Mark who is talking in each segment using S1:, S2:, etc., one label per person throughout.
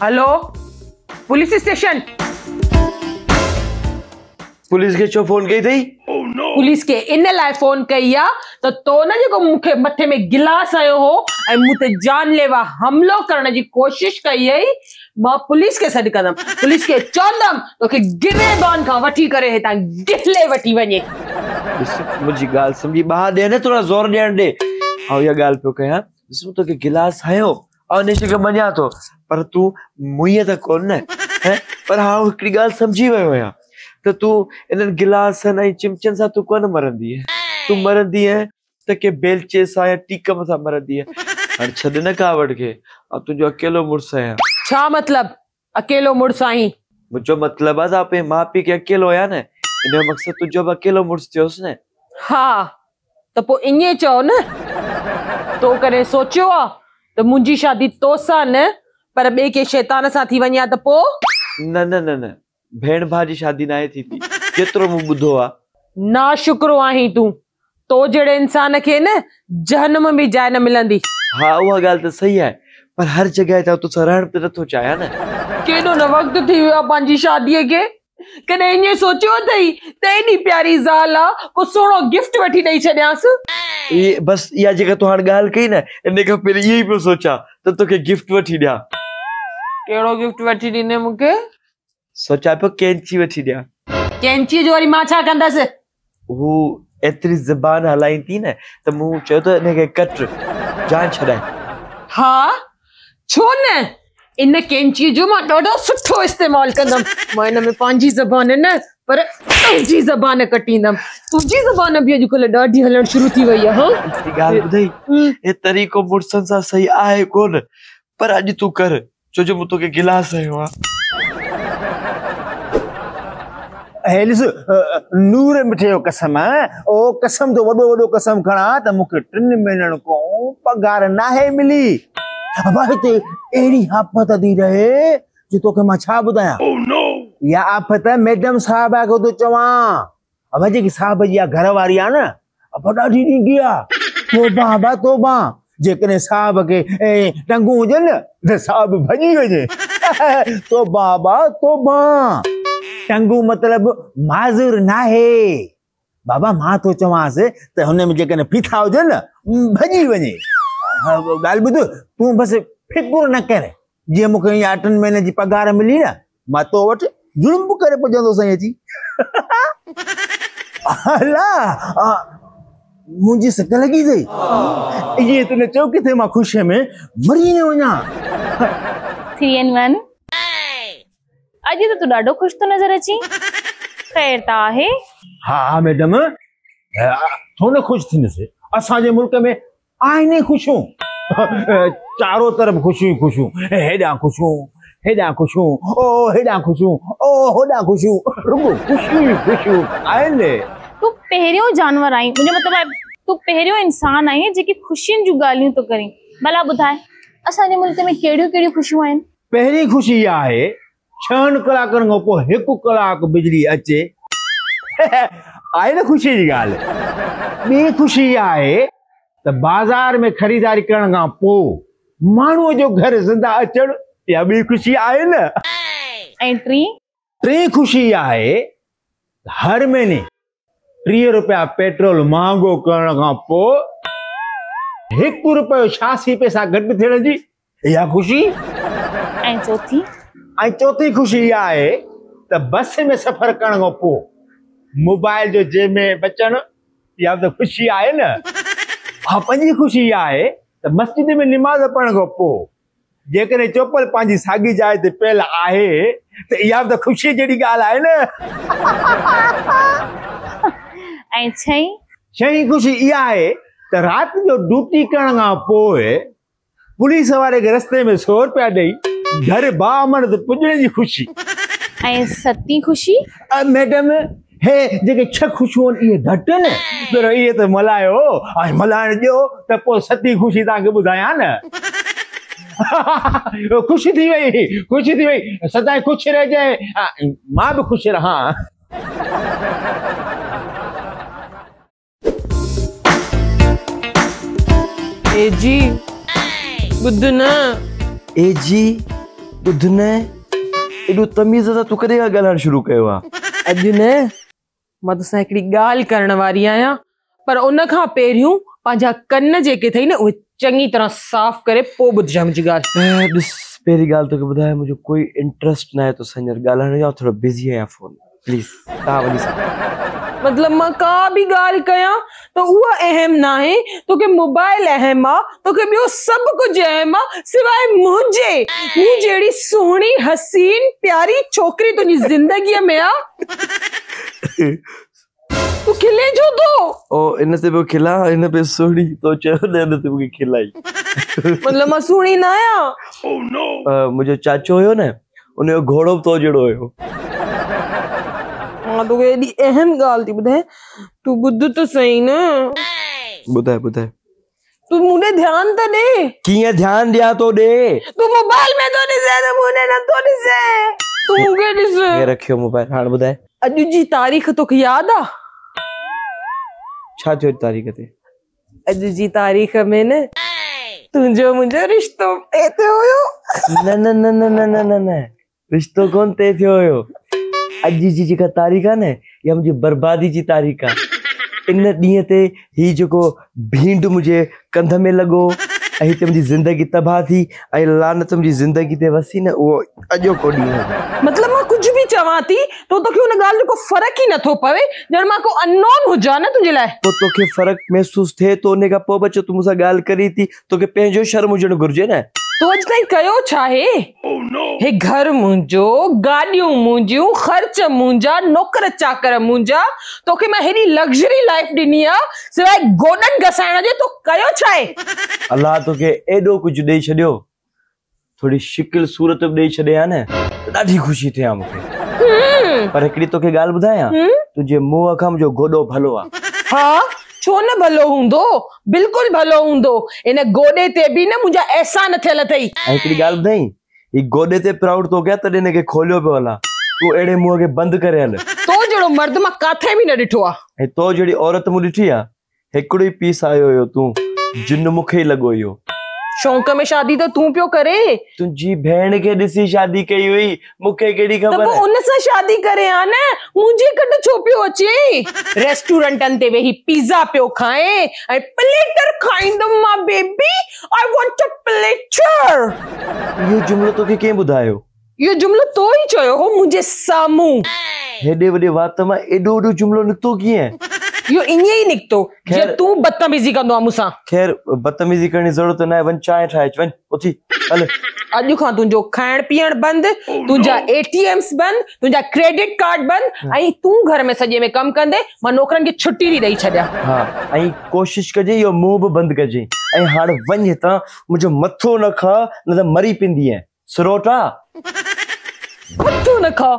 S1: Hello police station.
S2: Police खे छो phone कई अथई?
S1: पुलिस खे इन लाइ फोन कई आहे त तो न जेको मूंखे मथे में गिलास हयो हो ऐं मूं ते जानलेवा हमलो करण जी कोशिश कई आई, मां पुलिस खे सॾु कंदमि, पुलिस खे चवंदमि तोखे गिरेबान खां वठी करे हितां गिले वठी वञे।
S2: ॾिस मुंहिंजी ॻाल्हि सम्झी ॿाह ॾे न, थोरा ज़ोर ॾियण ॾे। ऐं इहा ॻाल्हि पियो कयां, ॾिस मूं तोखे गिलास हयो ऐं इन शइ खे मञा थो, पर तूं मुई त कोन न, पर हा हिकिड़ी ॻाल्हि सम्झी वियो आहियां त तूं इन्हनि गिलासनि ऐं चिमचनि सां तूं कोन मरंदी, तूं मरंदी त के बेलचे सां या टीकम सां मरंदी। हाणे छॾ न कावड़ खे, ऐं तुंहिंजो अकेलो मुड़ुस आहियां।
S1: छा मतिलबु अकेलो मुड़ुस आहीं?
S2: मुंहिंजो मतिलबु आहे त पंहिंजे माउ पीउ खे अकेलो आहियां न, इन जो मक़सदु तुंहिंजो बि अकेलो मुड़ुस थियोसि न।
S1: हा त पोइ ईअं चओ न, तो कॾहिं सोचियो आहे त मुंहिंजी शादी तोसां न पर ॿिए कंहिं शैतान सां थी वञे त पोइ?
S2: न न न न, भेण भाउ जी शादी न आहे थींदी, जेतिरो मूं ॿुधो आहे।
S1: नाशुक्रो आहीं तूं, तो जहिड़े इंसान खे न जहनम में जाइ न मिलंदी।
S2: हा उहा ॻाल्हि त सही आहे, पर हर जॻह ते तोसां रहण त नथो चाहियां न।
S1: केॾो न वक़्तु थी वियो आहे पंहिंजी शादीअ खे, कॾहिं ईअं सोचियो अथई त एॾी प्यारी ज़ाल आहे, को सुहिणो गिफ्ट वठी ॾेई छॾियांसि।
S2: इहे बसि इहा जेका तूं हाणे ॻाल्हि कई न, इन खां पहिरीं इहो ई पियो सोचां त तोखे गिफ्ट वठी ॾियां।
S1: कहिड़ो गिफ्ट वठी ॾींदे मूंखे?
S2: सोचां पियो कैंची वठी ॾियां।
S1: कैंचीअ जो वरी मां छा कंदसि?
S2: हू एतिरी ज़बान हलाईंदी न त मूं चयो त इन खे कट, जान छॾाए।
S1: हा छो न, इन कैंचीअ जो मां ॾाढो सुठो इस्तेमालु कंदमि। मां इन में पंहिंजी ज़बान न पर तुंहिंजी ज़बान कटींदमि। तुंहिंजी ज़बान बि अॼुकल्ह ॾाढी हलणु शुरू थी वई आहे। हा
S2: ॻाल्हि ॿुधई, हे तरीक़ो मुड़ुसनि सां सही आहे कोन, पर अॼु तूं कर, छो जो मूं तोखे गिलास हयो आहे।
S3: हे ॾिस नूर मिठे जो कसम, ओ कसम तो वॾो वॾो कसम खणा त मूंखे 3 महीननि खां पघार नाहे मिली। अबा हिते अहिड़ी आफ़त थी रहे जो तोखे मां छा ॿुधायां। इहा आफ़त मैडम साहिब खे थो चवां। अबा जेकी साहिब जी घर वारी आहे न, अबा ॾाढी ॾींदी आहे। तोबा अबा तोबा, जेकॾहिं साहिब खे टंगूं हुजनि त साहिब भॼी वञे। तोबा अबा तोबा, टंगू मतिलबु माज़ूर नाहे। बाबा मां थो चवांसि त हुन में जेकॾहिं फीथा हुजनि न भॼी वञे। ॻाल्हि ॿुध, तूं बसि फिकुर न कर, जीअं मूंखे इहा 8 महीने जी पघार मिली न, मां तो वटि ज़ुल्म बि करे पुॼंदो साईं अची। अला मुंहिंजी सक लॻी अथई, ईअं त न चओ किथे मां ख़ुशीअ में मरी न वञा।
S4: 3 in 1। अॼु त तूं ॾाढो ख़ुशि थो नज़र अची, ख़ैर त आहे?
S3: हा मैडम, छो न ख़ुशि थींदुसि, असांजे मुल्क में आहिनि ख़ुशियूं, चारों तरफ़ ख़ुशियूं ख़ुशियूं, हेॾां ख़ुशियूं हेॾां ख़ुशियूं, ओ हेॾां ख़ुशियूं, ओ होॾां ख़ुशियूं, रुगो ख़ुशियूं ई ख़ुशियूं आहिनि।
S4: तूं पहिरियों जानवर आहीं, मुंहिंजो मतिलबु आहे तूं पहिरियों इंसान आहीं जेकी ख़ुशियुनि जूं ॻाल्हियूं थो करीं। भला ॿुधाए असांजे मुल्क में कहिड़ियूं कहिड़ियूं ख़ुशियूं आहिनि?
S3: पहिरीं ख़ुशी इहा आहे 6 कलाकनि खां पोइ 1 कलाक बिजली अचे, आहे न ख़ुशी जी ॻाल्हि। ॿी ख़ुशी इहा आहे त बाज़ार में ख़रीदारी करण खां पोइ माण्हूअ जो घर ज़िंदा अचणु, इहा ॿी ख़ुशी आहे न।
S4: ऐं टीं?
S3: टीं ख़ुशी इहा आहे हर महीने 30 रुपया पेट्रोल महांगो करण खां पोइ 1 रुपयो 86 पैसा घटि थियण जी, इहा ख़ुशी।
S4: ऐं चौथी?
S3: ऐं चौथी ख़ुशी इहा आहे त बस में सफ़र करण खां पोइ मोबाइल जो जेब में बचणु, इहा त ख़ुशी आहे न। हा पंजी ख़ुशी इहा आहे त मस्जिद में निमाज़ पढ़ण खां पोइ जेकॾहिं चोपल पंहिंजी साॻी जाइ ते पियल आहे त इहा बि त ख़ुशीअ जहिड़ी ॻाल्हि आहे न।
S4: ऐं छहीं?
S3: छहीं ख़ुशी इहा आहे त राति जो ड्यूटी करण खां पोइ पुलिस वारे खे रस्ते में 100 रुपया ॾेई घर बामण ते पुॼण जी ख़ुशी।
S4: ऐं सतीं ख़ुशी?
S3: मैडम हे जेके 6 ख़ुशियूं आहिनि इहे घटि आहिनि, पर इहे त मल्हायो ऐं मल्हाइण ॾियो त पोइ सतीं ख़ुशी तव्हांखे ॿुधायां न। ख़ुशी थी वई, ख़ुशी थी वई, सदाईं ख़ुशि रहिजांइ, मां बि ख़ुशि रहां।
S1: ए जी ॿुध न।
S2: ए जी ॿुध न, एॾो तमीज़ सां तूं कॾहिं खां ॻाल्हाइणु शुरू कयो आहे?
S1: अॼु न मां तोसां हिकिड़ी ॻाल्हि करण वारी आहियां, पर उन खां पहिरियों पंहिंजा कन जेके अथई न उहे चङी तरह साफ़ करे पोइ ॿुधिजांइ मुंहिंजी ॻाल्हि।
S2: ॾिस, पहिरीं ॻाल्हि तोखे ॿुधायां, मुंहिंजो कोई इंट्रस्ट न आहे तोसां हींअर ॻाल्हाइण जो, थोरो बिज़ी आहियां फ़ोन, प्लीज़ तव्हां वञी सघो।
S1: मतिलबु मां का बि ॻाल्हि कयां त उहा अहम न आहे, तोखे मोबाइल अहम आहे, तोखे ॿियो सभु कुझु अहम आहे सिवाइ मुंहिंजे। मूं जहिड़ी सुहिणी हसीन प्यारी छोकिरी तुंहिंजी ज़िंदगीअ में आहे, तूं खिले छो थो?
S2: ओ इन ते पियो खिलां, इन पे सुहिणी तो चयो न, इन ते मूंखे खिलाई।
S1: मतिलबु मां सुहिणी न आहियां?
S2: मुंहिंजो चाचो हुयो न, उनजो घोड़ो बि तो जहिड़ो हुयो।
S1: मां तोखे एॾी अहम ॻाल्हि थी ॿुधायां, तूं ॿुध त सही न।
S2: ॿुधाए ॿुधाए।
S1: तूं मूं ॾे ध्यानु त ॾे।
S2: कीअं ध्यानु ॾियां तो ॾे?
S1: तूं मोबाइल में थो ॾिसे त मूं ॾे नथो ॾिसे, तूं मूंखे ॾिस।
S2: हे रखियो मोबाइल, हाणे ॿुधाए।
S1: अॼु जी तारीख़ तोखे यादि आहे?
S2: छा थियो तारीख़ ते?
S1: अॼु जी तारीख़ में न तुंहिंजो मुंहिंजो रिश्तो तय थियो हुयो।
S2: न न न न न न न न, रिश्तो कोन तय थियो हुयो। अॼु जी जेका तारीख़ आहे न, इहा मुंहिंजी बर्बादी जी तारीख़ आहे। इन ॾींहं ते ही जेको भींड मुंहिंजे कंध में लॻो ऐं हिते मुंहिंजी ज़िंदगी तबाह थी ऐं लानत मुंहिंजी ज़िंदगी ते वसी न, उहो अॼोको ॾींहुं हुयो।
S1: मतिलबु मां कुझु बि चवां थी त तोखे उन ॻाल्हि जो को फ़र्क़ु ई नथो पवे, ॼण मां को अननोन हुजां न तुंहिंजे लाइ।
S2: पोइ तोखे फ़र्क़ु महसूसु थिए थो, उन खां पोइ बि चओ तूं मूंसां ॻाल्हि करी थी, तोखे पंहिंजो शर्म हुजणु घुरिजे न।
S1: तो अॼु ताईं कयो छा आहे? हे घर मुंहिंजो, गाॾियूं मुंहिंजियूं, ख़र्च मुंहिंजा, नौकर चाकर मुंहिंजा, तोखे मां हेॾी लग्ज़री लाइफ ॾिनी आहे, सिवाइ गोॾनि घसाइण जे तो कयो छा आहे?
S2: अलाह तोखे एॾो कुझु ॾेई छॾियो, थोरी शिकिल सूरत बि ॾेई छॾे हा न, त ॾाढी ख़ुशी थिए हा मूंखे। पर हिकिड़ी तोखे ॻाल्हि ॿुधायां, तुंहिंजे मुंहं खां मुंहिंजो गोॾो भलो आहे।
S1: हा, छो न भलो हूंदो, बिल्कुलु भलो हूंदो। इन गोॾे ते बि न मुंहिंजा अहसान थियल अथई।
S2: ऐं हिकिड़ी ॻाल्हि ॿुधाई, ही गोॾे ते प्राउड तो कयां तॾहिं हिनखे खोलियो पियो हलां, तूं अहिड़े मुंहं खे बंदि करे हल।
S1: तो जहिड़ो मर्द मां काथे बि न ॾिठो आहे।
S2: ऐं तो जहिड़ी औरत मूं ॾिठी आहे, हिकिड़ो ई पीस आयो हुयो तूं, जिन मूंखे ई लॻो इहो।
S1: शौक़ में शादी त तूं पियो करे।
S2: तुंहिंजी भेण खे ॾिसी शादी कई हुई, मूंखे कहिड़ी
S1: त
S2: ख़बर?
S1: पोइ उन सां शादी करे हा न, मुंहिंजे गॾु छो पियो अचे? रेस्टोरेंटनि ते वेही पिज़ा पियो खाए ऐं प्लेटर खाईंदुमि मां, baby I want a platter.
S2: इहो जुमिलो तोखे कंहिं ॿुधायो?
S1: इहो जुमिलो तो ई चयो हो मुंहिंजे साम्हूं।
S2: हेॾे वॾे वात मां एॾो वॾो जुमिलो निकितो कीअं?
S1: इहो ईअं ई निकितो जीअं तूं बदतमीज़ी कंदो आहे मूंसां।
S2: ख़ैर, बदतमीज़ी करण जी ज़रूरत न आहे, वञ चांहि ठाहे अच, वञ उथी हल।
S1: अॼु खां तुंहिंजो खाइण पीअण बंदि, तुंहिंजा ATMs बंदि, तुंहिंजा क्रेडिट कार्ड बंदि, ऐं तूं घर में सॼे में कमु कंदे, मां नौकरनि खे छुट्टी थी ॾेई छॾियां।
S2: हा, ऐं कोशिशि कजे इहो मुंहुं बि बंदि कजे, ऐं हाणे वञ हितां, मुंहिंजो मथो न खा, न त मरी पवंदीअ। सरोटा
S1: मथो न खा,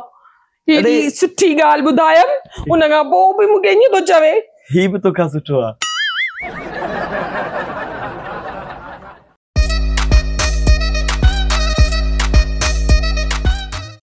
S1: हेॾी सुठी ॻाल्हि ॿुधायमि, उन खां पोइ बि मूंखे ईअं थो चवे।
S2: ही बि तोखां सुठो आहे।